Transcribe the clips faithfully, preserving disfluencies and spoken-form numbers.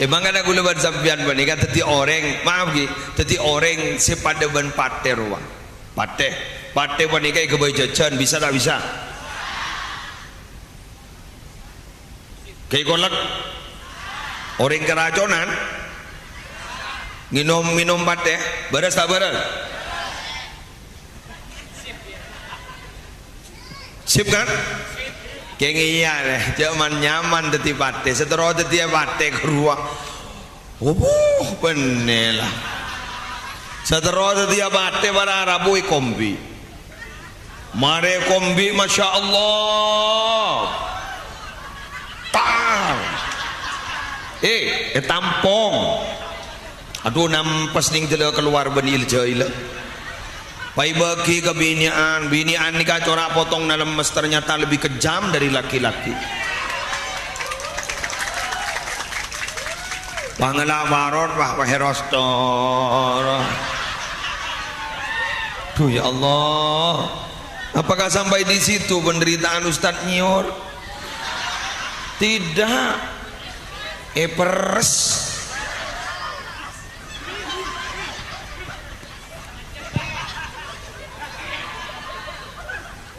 E, mangkana kaulâ bân sampèyan panèka dhâddhi orèng, maaf ghi, dhâddhi orèng sè padâ bân patè rowa. Patè, patè panèka èghâbây jhâjhân, bisa ta' bisa? Ghi kolek. Orèng karaconan ngènom-ngènom patè, bârâs ta' bârâs? Sip, kan? Kèng iyâ, lè. Jhâ' man-nyaman dhâddhi patè. Sè terro dhâddhiyâ patè ghâruwa. Wuh, bânnè la. Sè terro dhâddhiyâ patè para rabu èkombi. Marè kombi, Masya Allah. Tang. Eh, ètampong. Adhu, nampes nèng dâlâ kalowar bân il-jâilâ. Pas èbâghi ka binè'an, binè'an nèka cora' potongna lemmes, ternyata lebih kejam dari laki-laki. Pangala parot, wah, wah, rostor. Duh, ya Allah. Apakah sampai di situ penderitaan Ustadz Nyior? Tidak. Èperes.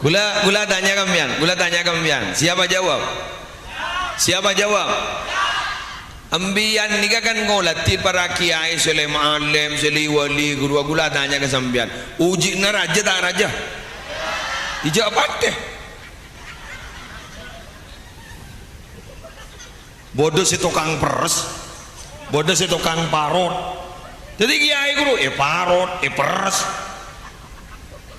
Kaulâ, kaulâ tanya ka sampèyan, kaulâ tanya ka sampèyan. Siapa jawab? Siapa jawab? Sampèyan nèka kan ngolatè para kiai sè lem-alem, sè li-wali, ghuru. Kaulâ tanya ka sampèyan. Ojhi'na rajâ ta' rajâ? Ijâ patè. Bâdâ sè tokang peres, bâdâ sè tokang parot. Dhâddhi kiai ghuru, èparot, èperes.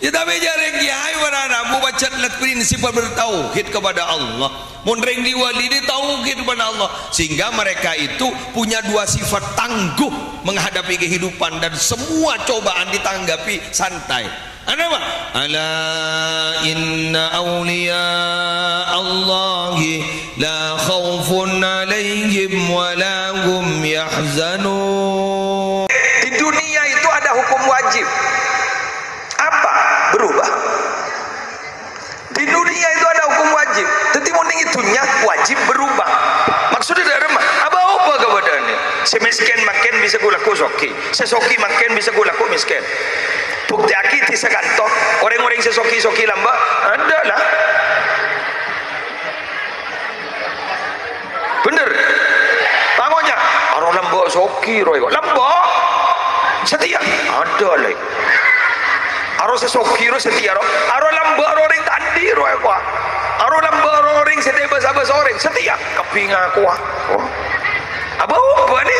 Ya, tapè jhâ' rèng kiai para rabu pajhât lè-, prinsip bertauhid kepada Allah. Mon rèng li-wali nè tauhid kepada Allah, sehingga mereka itu punya dua sifat, tangguh menghadapi kehidupan dan semua cobaan ditanggapi santai. Anapa? Ala inna awliya Allahi la khaufun alaihim wa la hum yahzanun. Di dunia itu ada hukum wajib. Apa? Berubah. Di dunia itu ada hukum wajib. Dhâddhi, mon nèng è dhunnya wajib berubah. Maksudnya dhâ' remma, apa-apa kabâdâ'ânna. Sè mèskèn mangkèn bisa ghu-lagghu soghi. Sè soghi mangkèn bisa ghu-lagghu mèskèn. Buktèyaghi è dhisa kanto, orèng-orèng sè soghi-soghi lambâ', adâ' la. Bhender. Tangonya, aro lambâ' soghi rowa, lambâ'. Satèya, adâ' la. Aro sè soghi rowa satèya rowa. Aro lambâ' aro orèng ta' andi' rowa. Aro lambâ' aro orèng sè ta' bâsa-bâsa orèng satèya. Kabbhi ngakowa. Oh. Apa-apa nè?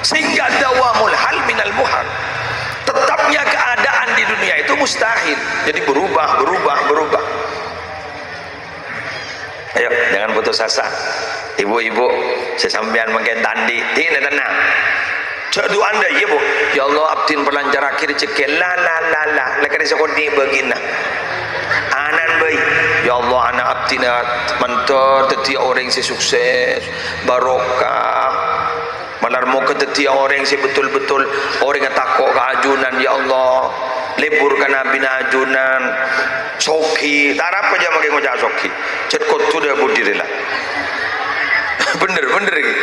Sehingga dawamul hal minal muhal. Tetapnya keadaan di dunia itu mustahil. Jadi berubah, berubah, berubah. Ayo, jangan putus asa. Ibu-ibu, sè sampèyan mangkèn ta' andi', dhina tennang. Jhâ' du'ana, iyâ, Bu. "Ya Allah, abdhina parlancarraghi rejhekkè." La, la, la, la. La karè sakonè' bâgiyânna. Ana'na bhâi. "Ya Allah, ana' abdhina mandhâr dhâddhiyâ orèng sè sukses, barokah." Malar moghâ dhâddhiyâ orèng sè betul-betul orèngnga tako' ka ajunan, ya Allah. Lebur ka nabina ajunan. Soghi. Ta' arapa jhâ' mangkèn ngoca' soghi. Jhât kodhu dhâbu dhiri la. Bhender, bhender iki.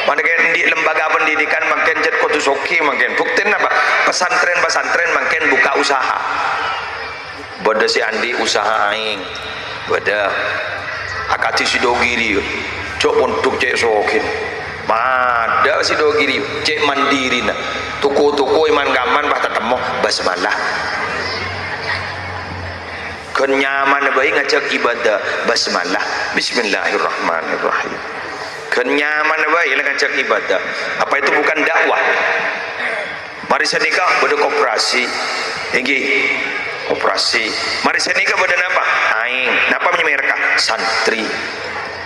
Mangkèn andi' lembaga pendidikan mangkèn jhât kodhu soghi mangkèn. Buktèna apa? Pesantren-pesantren mangkèn buka usaha. Bâdâ sè andi' usaha aèng. Bâdâ. Akadhi Sidogiri, jhâ' pondhuk cè' soghi. Padâ Sidogiri, cè' mandirina. Toko-toko è man-kamman pas tatemmo, basmalah. Ghân nyamana bhâi ngajhâk ibadah, basmalah. Bismillahirrahmanirrahim. Ghân nyamana bhâi la ngajhâk ibadah. Apa itu bukan dakwah? Marè sanèka bâdâ koperasi. Èngghi, koperasi. Marè sanèka bâdâ napa? Aèng. Napa nyamana mereka? Santri.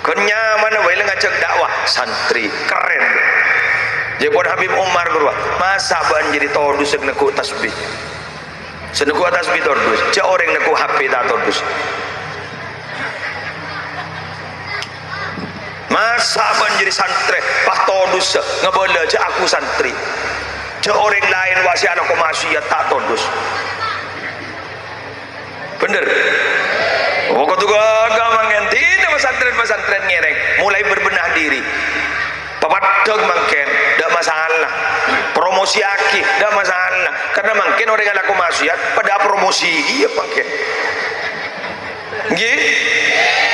Ghân nyamana bhâi la ngajhâk dakwah, santri. Keren. Jhâ' pon Habib Umar ghâruwa, "Masa' bâ'na jârèya todus sè neggu' tasbih? Sè neggu' tasbih todus, jhâ' orèng neggu' H P ta' todus." Masa' bâ'na jârèya santrè, pas todus, ngabâlâ jhâ' aku santrè. Jhâ' orèng laèn wa' sè alako ma'siyat ta' todus. Bhender. Oh, kodhu ghâgghâ mangkèn. Dinah pesantren-pesantren ngèrèng, mulai berbenah diri. Dâ' mangkèn, dâ' masalah. Promosiaghi, dâ' masalah. Karena mangkèn orèng alako maksiat padâ apromosi, iyâ mangkèn. Ngghi?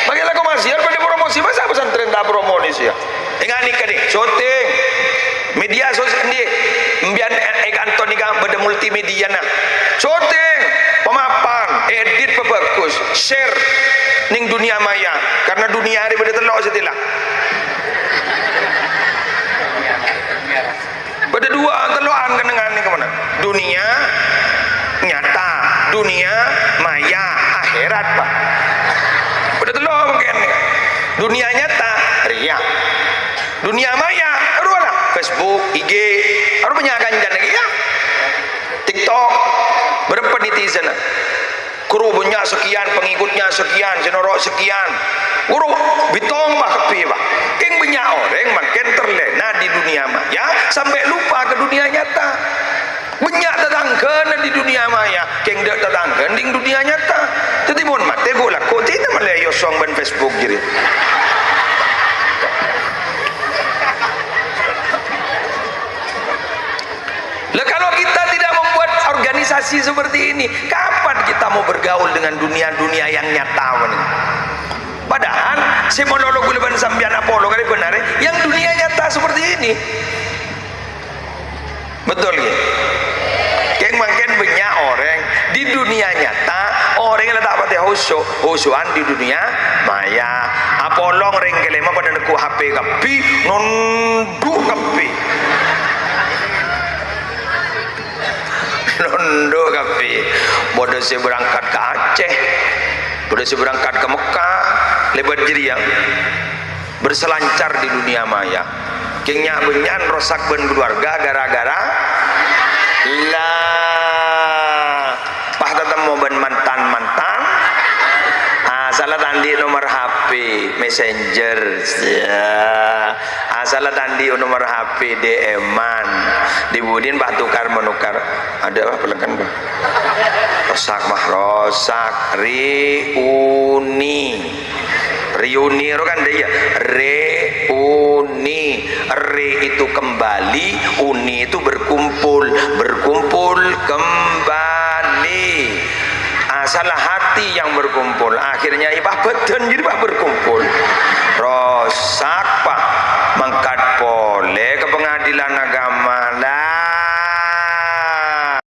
Mangkèn alako maksiat padâ promosi, masa' pesantren ta' promosi, yâ? Enga' nèka, nè, syuting. Media sosial, ngghi. Mbiyan è, è kantor nèka bâdâ multimediana. Syuting, pamapan, edit pabhâghus, share nèng dunia maya. Karena dunia arè bâdâ tello' sè tèla. Bâdâ duwâ', tello'an kennengngan nèka ma'na. Dunia nyata, dunia maya, akhèrat, Pak. Bâdâ tello' mangkèn nèka. Dunia nyata, rèya. Dunia maya, arowa la, Facebook, I G, arowa bânnya' kancana, yâ. TikTok, bârâmpa netizen. Ghuru bânnya' sakèyan, pengikutnya sakèyan, sè noro' sakèyan. Ghuru bhitong, Pak, kabbhi, Pak. Kèng bânnya' orèng mangkèn terlena di dunia maya, sampai lupa ke dunia nyata. Bânnya' tatangghâna di dunia maya, kèng dâ' tatangghâna nèng dunia nyata. Dhâddhi, mon matè, ghu' lako, dhina malè èyosong bân Facebook jârèya. Lah, kalau kita tidak membuat organisasi seperti ini, kapan kita mau bergaul dengan dunia-dunia yang nyata ini? Padahal, sè malolo ghulâ bân sampèyan apolong arè bân arè, yang dunia nyata seperti ini. Betul, ya? Kèng mangkèn bânnya' orèng di dunia nyata, orèng la ta' patè khusu', khusu'an di dunia maya. Apolong rèng kèlèma padâ neggu' H P kabbhi, nondhu' kabbhi. Nondhu' kabbhi. Bâdâ sè berangkat ka Aceh, bâdâ sè berangkat ka Mekkah, lèbât jârèya. Berselancar di dunia maya. Kèng nya'-bânnya'an rosak bân keluarga gara-gara, la, pas tatemmo bân mantan-mantan. Asalla ta' andi' nomor H P, messenger. Ya. Asalla ta' andi' nomor H P, D M-an. Di-budina, Pak, tukar-menukar. Ada apa, pelengkan, Pak? Rosak, mah, rosak. Reuni. Reuni ro kan dâ' iyâ. Reuni. Re itu kembali, uni itu berkumpul. Berkumpul kembali. Ah, salah hati yang berkumpul. Akhirnya ibâ bhâdhân jârèya, Pak, berkumpul. Rosak, Pak. Mangkat